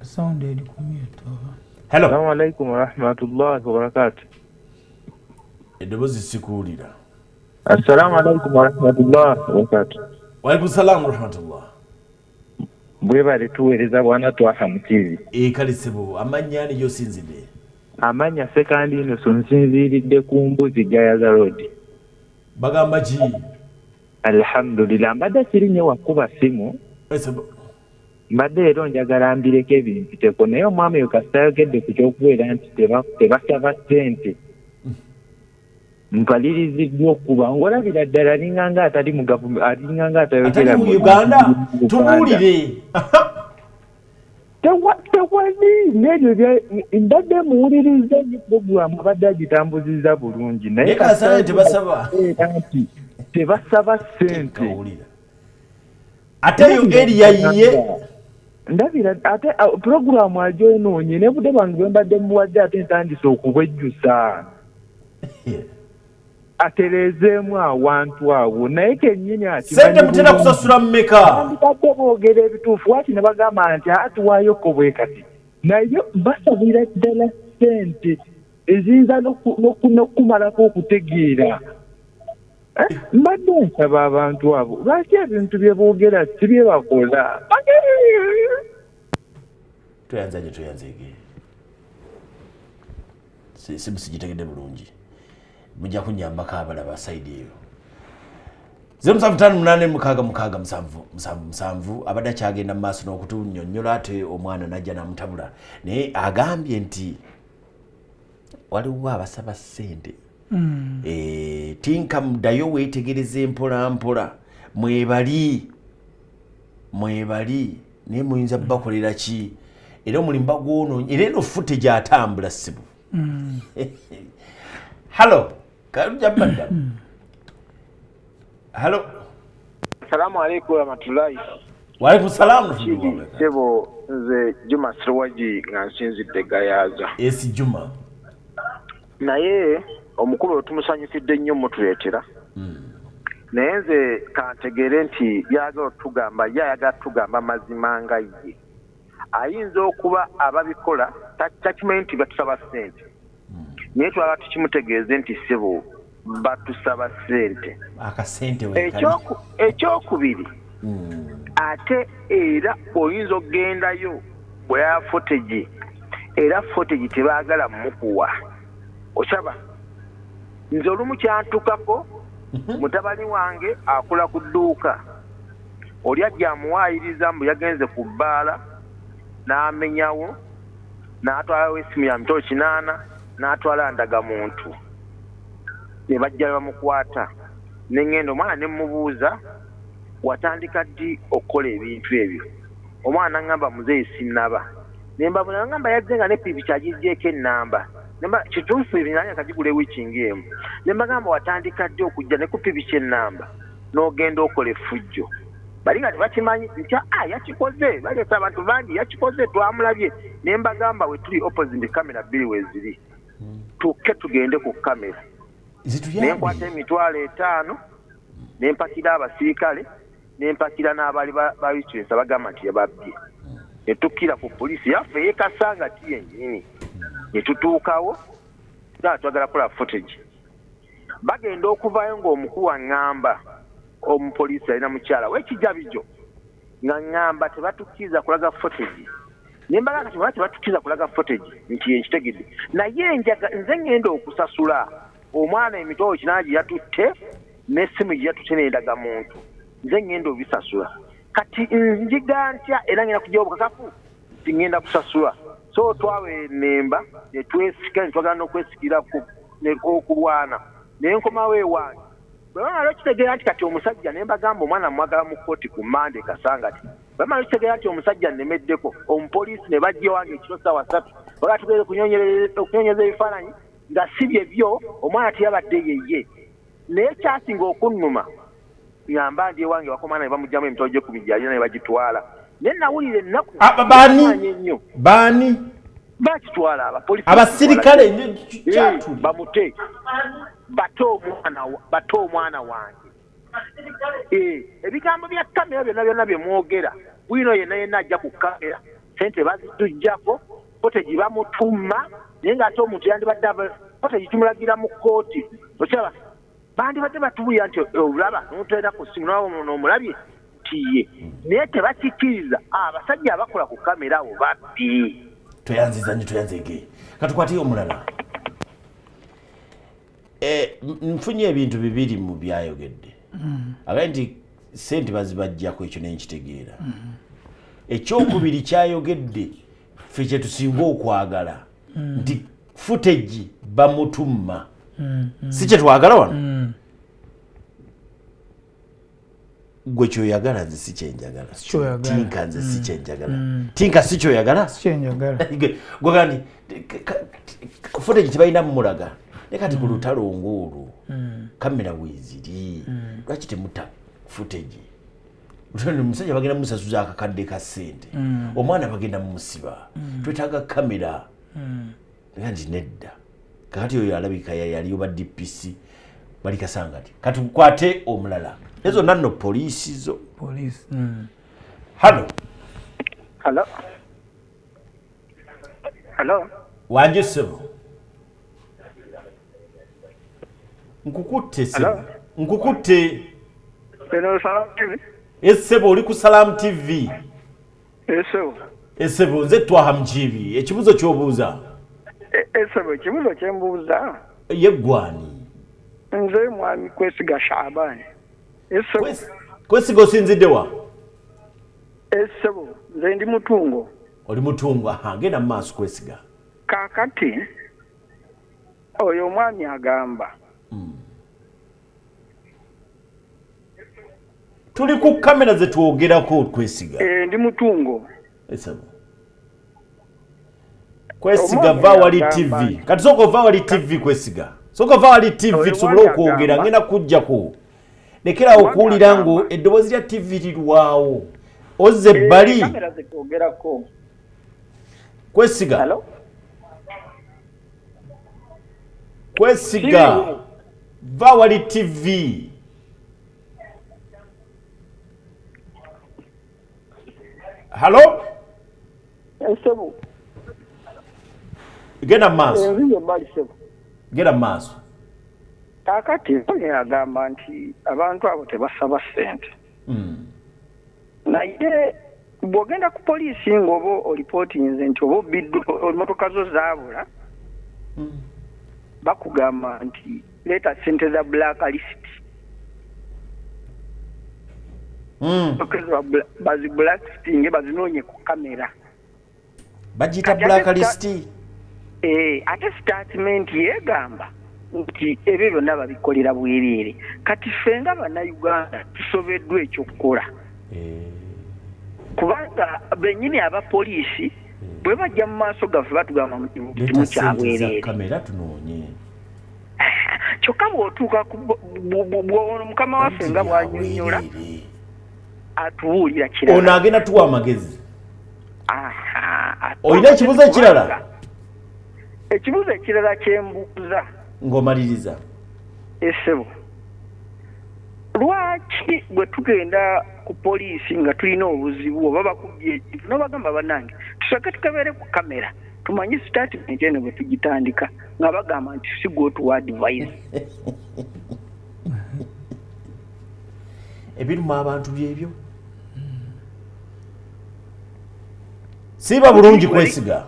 Sound eri ku mute oba? Hello. Assalamu alaikum warahmatullahi wabarakatuh. Eddoboozi sikuwulira. Assalamu alaikum warahmatullahi wabarakatuh. Waalaikum salaam warahmatullah. Bwebale tuweereza bwana Twaha Mukiibi. Kale ssebo, amannya ani gy'osinzidde? Amannya Ssekandi Innocent, nsinziiridde ku Mbuzi Gayaza Road. Bagamba ki? Alhamdulillah, mbadde siri nnyo wakuba ssimu. Mbadde era njagala mbireko ebimpiteko, naye omwami oyo kasita ayogedde ku ky'okubeera nti tebasaba ssente, mpaliriziddwa okuba ng'olabira ddala alinganga atali mu gavumenti, alinganga atayogera mu Uganda. Tubuulire. Tewali n'ebyo mbadde muwuliriza nnyo puroguramu, abadde agitambuzizza bulungi, naye kasita tebasaba nti tebasaba ssente. Ate eyo area yiye ndabira ate puroguramu agyonoonye, ne budde bwange bwe mbadde muwadde ate ntandise okubwejjusa. Atereezeemu awantu awo, naye kennyini ssente mutera kusasula mmeka? Bandibadde boogera ebituufu, waaki ne bagamba nti atuwaayoko bwe kati, naye basabira ddala ssente eziyinza n'okumalako okutegeera. Mbadde nsaba abantu abo, lwaki ebintu bye boogera si bye bakola? Tweyanzanye, tweyanzeege. Simu sigitegedde bulungi, mujja kunyambako abalaba side eyo. 0758 66 777 abadde akyagenda mu maaso n'okutunnyonnyola, ate omwana n'ajja n'amutabula, naye agambye nti waliwo abasaba ssente. Tinka muddayo weetegereze mpola mpola, mwebali naye muyinza bakolera ki? Era omulimu bagwonoonye, era eno footage atambula ssibu. Hello, kalujja madam. Hello. Assalamu alaikum warahmatullahi. Wa alaikum salam. Sebo nze Juma Sirwaji nga nsinzidde Gayaza. Esi Juma. Naye omukulu tumusanyukidde nnyo mutuleetera. Naye nze kantegeere nti byagala otugamba, ye ayagala tugamba mazima nga ye. Ayinza okuba ababikola takimanyi nti batusaba ssente. Naye twagala tukimutegeeze nti ssebo Batusaba ssente. Akasente weekali. Ekyokubiri, ate era oyinza okugendayo bweya footage, era footage tebaagala mukuwa. Osaba nze olumu kyantukako, mutabani wange akola ku dduuka, oli ajja amuwaayiriza mbu yagenze ku bbaala n'amenyawo n'atwalawo essimu ya 800,000 n'atwala ndagamuntu, ne bajja bamukwata. Ne ŋŋenda omwana ne mmubuuza, watandika ddi okukola ebintu ebyo? Omwana n'aŋŋamba muzeeyi sinnaba. Ne mbabona n'aŋŋamba yazze nga ne pikipiki agiggyeeko ennamba. Nemba kituufu ebinanya kagigula ewiiki ng'emu. Ne mbagamba watandika ddi okujja ne ku pikipiki ennamba n'ogenda okola effujjo? Bali nga tebakimanyi nti yakikoze, baleeta abantu bangi, yakikoze twamulabye. Ne mbagamba we tuli opposite kamera 2 weeziri, tukke tugende ku kamera. Ne nkwata 500,000 ne mpakira abasirikale, ne mpakira n'abaali babitwesa bagamba nti yababbye. Ne tukkira ku poliisi yaffe y'e Kasangati yennyini. Ne tutuukawo nga twagala kukola footage. Bagenda okuvaayo ng'omukulu aŋŋamba, omupoliisi alina mukyala w'ekijabijo, nga ŋŋamba tebatukkiriza kulaga footage. Ne mbaga kati baba tebatukkiriza kulaga footage nti yenkitegedde, naye nze ŋŋenda okusasula omwana 800,000 gye yatutte n'essimu gye yatutte n'endagamuntu, nze ŋŋenda obisasula. Kati njiga ntya era ŋŋenda kuggyawo obukakafu nti ŋŋenda kusasula. So twawenemba ne twesika ne twagala n'okwesikira okulwana. Ne nkomawo ewange. Bwe bamala okitegeera nti kati omusajja, ne mbagamba omwana mwagala mu kkooti ku Mmande Kasangati. Bwe bamala okitegeera nti omusajja nnemeddeko, omupoliisi ne bajja ewange ekiro 3:00 baga tugende okunyonyeza ebifaananyi nga si bye byo, omwana teyabadde yeye. Naye kyasinga okunnuma, ngamba ndi ewange wakomana ne bamuggyamu 10,000 gy'alina ne bagitwala. Naye nawulira ennaku. Baani? Baani? Bakitwala abapoliisi. Abasirikale bamute. Bate omwana wange. Ebigambo bya kamera byonna byonna bye mwogera, bwino yenna yenna ajja ku kamera, ssente bazituggyako, footage bamutuma, naye ng'ate omuntu yandibadde footage tumulagira mu kkooti. Okyaba bandibadde batubuulira nti olaba n'omuteera ku ssimu n'omulabye nti ye, naye tebakikkiriza. Abasajja abakola ku kamera abo babbi. Tweyanziza nnyo, tweyanzege. Katukwate omulala. Nfunye ebintu bibiri mu byayogedde. Agambye nti ssente bazibaggyako, ekyo ne nkitegeera. Ekyokubiri kyayogedde ffe kye tusinga okwagala, nti footage bamutumma. Si kye twagala wano? Gwe kyoyagala nze si kyenjagala. Tinka nze si kyenjagala. Tinka si kyoyagala? Si kyenjagala. Gwe nti footage tebalina mumulaga. Ne kati ku lutalo ng'olwo kamera weeziri, lwaki temuta footage? Omusajja bagenda musasuza akakadde ka ssente, omwana bagenda mumusiba, twetaaga kamera. Nga nti nedda. Kakati oyo alabika yali oba DPC bali Kasangati. Katukwate omulala. Ezo nno poliisi zo. Poliisi. Halo. Halo. Halo. Wangi ssebo. Nkukutte ssebo. Nkukutte. Eno Salam TV. Essebo oli ku Salam TV. Essebo. Essebo nze Twaha Mukiibi. Ekibuuzo ky'obuuza. Essebo ekibuuzo kye mbuuza. Ye ggwani? Nze mwami Kwesiga Shaabani. Essebo. Kwesiga osinzidde wa? Essebo nze ndi Mutungo. Oli Mutungo, aha, genda mu maaso Kwesiga. Kaakati oyo omwami agamba Tuli ku kamera ze twogerako Kwesiga. Ndi Mutungo. Essebo. Kwesiga va wali TV. Kati sooka ova wali TV Kwesiga. Sooka ova wali TV tusobole okwogera, ngenda kujjako. Lekerawo okuwulira ngu eddoboozi lya TV lirwawo. Ozze ebbali. Kamera ze twogerako. Kwesiga. Kwesiga. Va wali TV. Halo? Essebo. Genda mu maaso. Enziyo ebbali ssebo. Genda mu maaso. Kaakati oyo agamba nti abantu abo tebasaba ssente. Naye bw'ogenda ku poliisi ng'oba olipootinze nti oba obbiddwa emmotoka zo zaabula, bakugamba nti leeta ssente za black list. Bazi blacklisting, bazinoonye ku kamera. Bagiyita blacklist. Ate statement yeegamba nti ebyo byonna babikolera bwereere. Kati ffe nga Bannayuganda tusobeddwa ekyokukola, kubanga bennyini abapoliisi bwe bajja mu maaso gaffe batugamba nti leeta sente za mukyabwereere. Kamera tunoonye. Kyokka bw'otuuka ku bw'ono mukama waffe nga bw'annyonnyola atubuulira Ono kirala. agenda tuwa amagezi. Aha, Olina ekibuuzo ekirala? Ekibuuzo ekirala kyembuuza, Ng'omaliriza. Essebo, lwaki bwe tugenda ku poliisi nga tulina obuzibu oba bakubye ekintu nobagamba, "Bannange, tusooke tukebere ku kamera tumanye statement eno bwe tugitandika," nga bagamba nti si gwe otuwa advice? Ebiruma abantu byebyo, siiba bulungi kwesiga.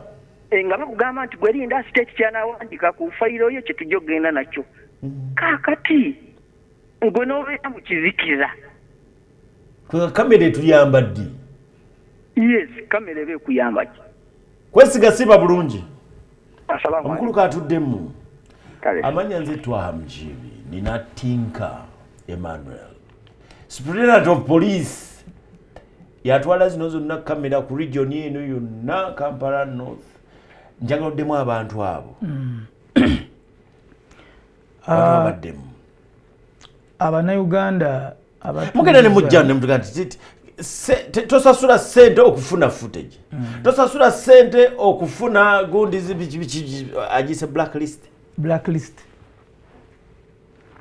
Nga bakugamba nti gwerinda state kyanawandika ku fayiro yo kyetujja okugenda nakyo. Kaakati gwe n'obeera mu kizikiza. Kwe kamera etuyamba ddi? Yes, kamera eba ekuyamba ki? Kwesiga siiba bulungi. Asalamu. Omukulu katuddemu. Kale. Amanya nze Twaha Mukiibi, nina Tinka Emmanuel, Superintendent of Police, yatwala zino zonna kamera ku region eno yonna, Kampala North. Njagala oddemu abantu abo. Abantu abaddemu. Abannayuganda Mugenda ne mujja ne mutuga nti tosasula ssente okufuna footage, tosasula ssente okufuna gundi agiyise blacklist. Blacklist.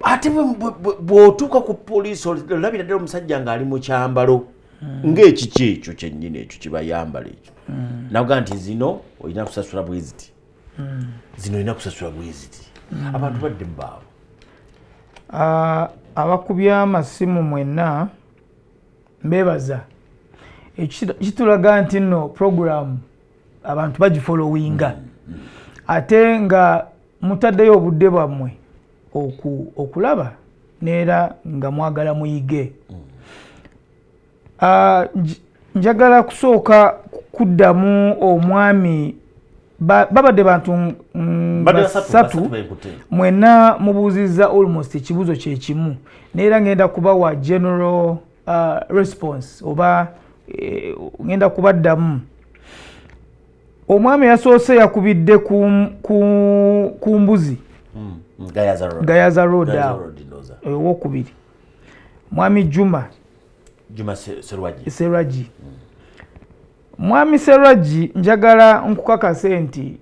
Ate bw'otuuka ku poliisi olabira ddala omusajja ng'ali mu kyambalo ng'ekiki ekyo kyennyini ekyo kibayambala ekyo, nakuga nti zino olina kusasula bwe ziti, zino olina kusasula bwe ziti. Abantu badde mubaabo. Abakubya amasimu mwenna mbebaza. Ekyo kitulaga nti nno program abantu bagifollowinga, ate nga mutaddeyo obudde bwammwe okulaba neera nga mwagala muyige. Njagala kusooka kuddamu omwami babadde bantu Badde basatu, basatu. Basatu benkute. Mwenna mubuuzizza almost ekibuuzo kyekimu, neera ngenda kubawa general response oba ngenda kubaddamu. Omwami yasoose yakubidde ku mbuzi. Gayaza Road. Gayaza Road. Gayaza Awo. Road, ndowooza. Owokubiri mwami Juma. Juma Serwagi. Serwagi. Mwami Serwagi, njagala nkukakase nti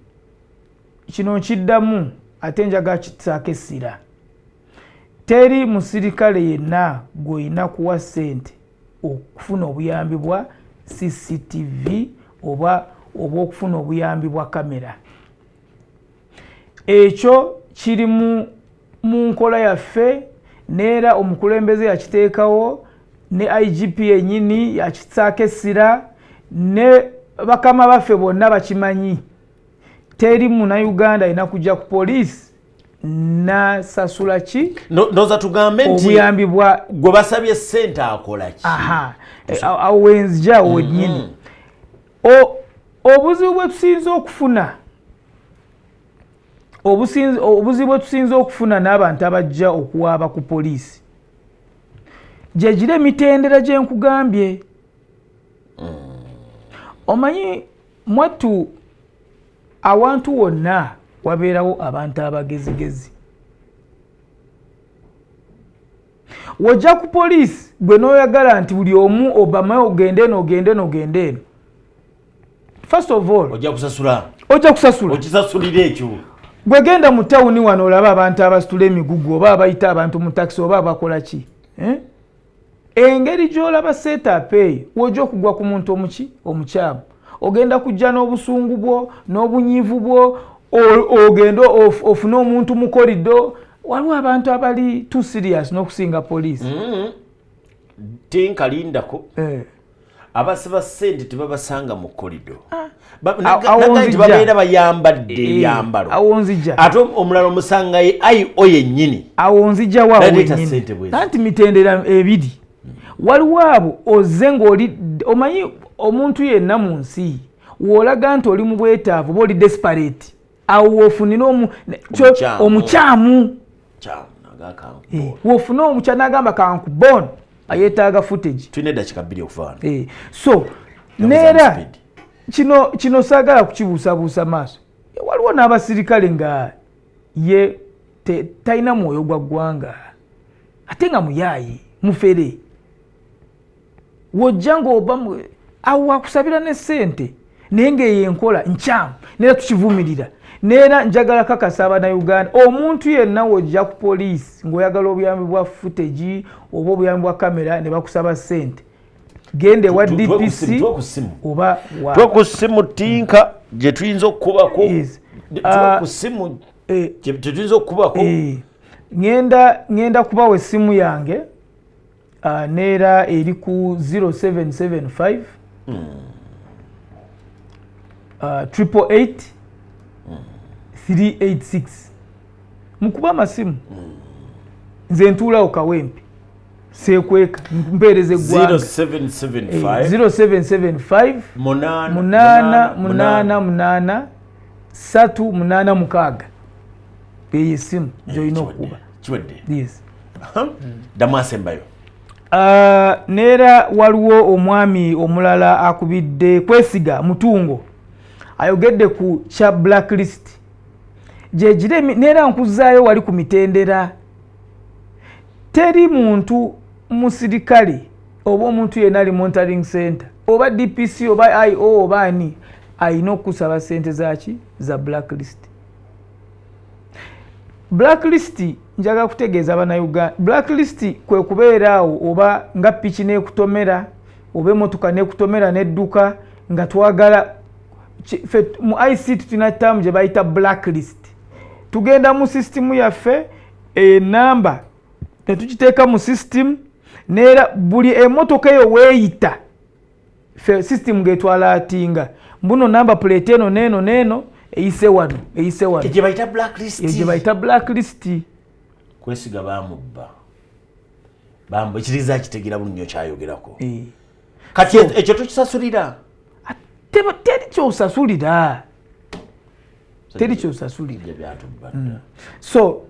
kino nkiddamu ate njagala kitaako essira. Teri musirikale yenna gw'olina kuwa ssente okufuna obuyambi bwa CCTV oba okufuna obuyambi bwa kamera. Ekyo kiri mu nkola yaffe, neera omukulembeze yakiteekawo, ne IGP yennyini yakitaako essira, ne bakama baffe bonna bakimanyi. Teri munnayuganda alina kujja ku poliisi nasasula ki? Ndowooza tugambe nti obuyambi bwa gwe basabye ssente akola ki? Aha, awo wenzija, awo wennyini. Obuzibu bwe tusinza okufuna, obuzibu bwe tusinza okufuna n'abantu abajja okuwaaba ku poliisi, gye gira emitendera gye nkugambye. Omanyi mwattu, awantu wonna wabeerawo abantu abagezigezi. Wojja ku poliisi gwe n'oyagala nti buli omu obamaye ogende eno, ogende eno, ogende eno, first of all ojja kusasula. Ojja kusasula. Okisasulira ekyo. Gwe genda mu tawuni wano olabe abantu abasitula emigugu oba abayita abantu mu takisi oba abakola ki, eh? Engeri gy'olaba setup eyo, wojja okugwa ku muntu omuki omukyamu, ogenda kujja n'obusungu bwo n'obunyiivu bwo, ogende ofune omuntu mu korido. Waliwo abantu abali too serious n'okusinga poliisi. Tinkalindako. Abasaba ssente tebabasanga mu korido. Babeera bayambadde ebyambalo. Awo nzija. Ate omulala omusanga ye IO yennyini. Awo nzija waawo yennyini. Anti mitendera ebiri. Waliwo abo ozze ng'oli omanyi omuntu yenna mu nsi w'olaga nti oli mu bwetaavu oba oli desperate awo w'ofunira omukyamu. W'ofuna omukyamu n'agamba kankubona ayeetaaga footage. Tulina eddakiika 2 okuva wano. So neera kino saagala kukibuusabuusa maaso. Waliwo n'abasirikale nga ye talina mwoyo gwa ggwanga ate nga muyaayi mufere. Wojja ng'oba awo wakusabira ne ssente naye ng'eyo enkola nkyamu neera tukivumirira. Neera njagala kakasa Abannayuganda omuntu yenna wojja ku poliisi ng'oyagala obuyambi bwa footage oba obuyambi bwa kamera ne bakusaba ssente gende wa DPC oba wa ku ssimu Tinka gye tuyinza okukubako. Ku ssimu gye tuyinza okukubako. Ngenda kubawa essimu yange neera eri ku 0775 888 386. Mukuba amasimu. Nze ntuulawo Kawempe seekweka mpeereza eggwanga. 0775 0775 8 8 8 3 8 6. Eyo essimu gy'olina okukuba. Kiwedde. Yes. Ddamu asembayo. Neera waliwo omwami omulala akubidde Kwesiga Mutungo ayogedde ku kya blacklist. Gyegire neera nkuzaayo wali ku mitendera. Teri muntu musirikale oba omuntu yenna ali monitoring center oba DPC oba IO oba ani alina okusaba ssente zaaki za blacklist. Blacklist njagala kutegeeza Abannayuganda, blacklist kwe kubeera awo oba nga piki n'ekutomera oba emmotoka n'ekutomera n'edduka nga twagala mu ICT tulina term gye bayita blacklist. Tugenda mu system yaffe enamba ne tukiteeka mu system neera buli emmotoka eyo weeyita ffe system ng'etwala atinga mbuno namba plate eno n'eno n'eno eyise wano eyise wano. Gye bayita blacklist. Gye bayita blacklist. Kwesiga bamubba. Bambo ekiriza kitegeera bulungi kyayogerako. Kati ekyo tukisasulira. Teri kyosasulira. Teri kyosasulira. So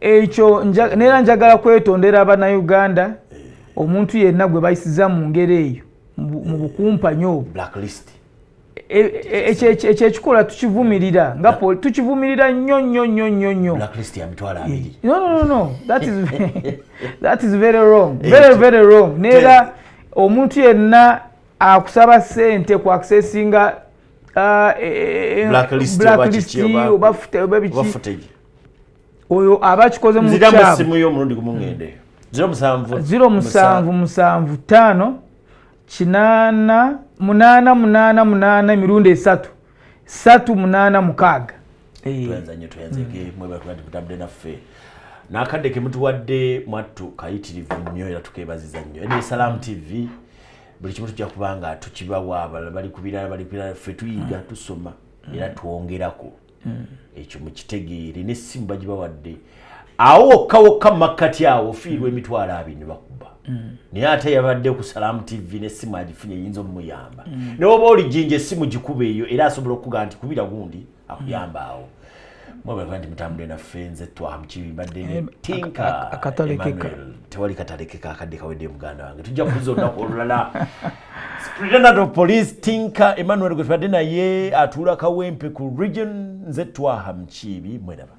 ekyo neera njagala kwetondera Abannayuganda omuntu yenna gwe bayisiza mu ngeri eyo mu bukumpanyi obwo. Blacklist. Ekyo ekikola tukivumirira nga tukivumirira nnyo nnyo nnyo nnyo nnyo. Blacklist ya mitwalo 2. No. That is very wrong. Very very wrong. Neera omuntu yenna akusaba ssente ku accessinga blacklist oba footage oyo aba akikoze mu Nziramu kyamu. essimu y'omulundi gumu ngende. 07 0775 8 8 8 8 emirundi 3 3 8 6. Tweyanza nnyo tweyanzeke mwebale kuba nti mutambudde naffe. N'akadde ke mutuwadde mwattu kayitirivu nnyo era tukeebaziza nnyo. Eno Salaam TV buli kimu tujja kuba nga tukibawa abalala bali ku birala bali ku birala ffe tuyiga tusoma era twongerako. Ekyo mukitegeere n'essimu bagibawadde. Awo wokka wokka mu makkati awo ofiirwa emitwalo 20 ne bakuba. Naye ate yabadde ku Salaam TV n'essimu agifunye eyinza omuyamba. N'oba oli Jjinja essimu gikuba eyo era asobola okugamba nti kubira gundi akuyamba awo. Mwebale kuba nti mutambudde naffe nze Twaha Mukiibi mbadde ne Tinka Emmanuel. Tewali katalekeka akadde kawedde muganda wange. Tujja kukuza olunaku olulala. Superintendent of Police Tinka Emmanuel gwe tubadde naye atuula Kawempe ku region nze Twaha Mukiibi mweraba.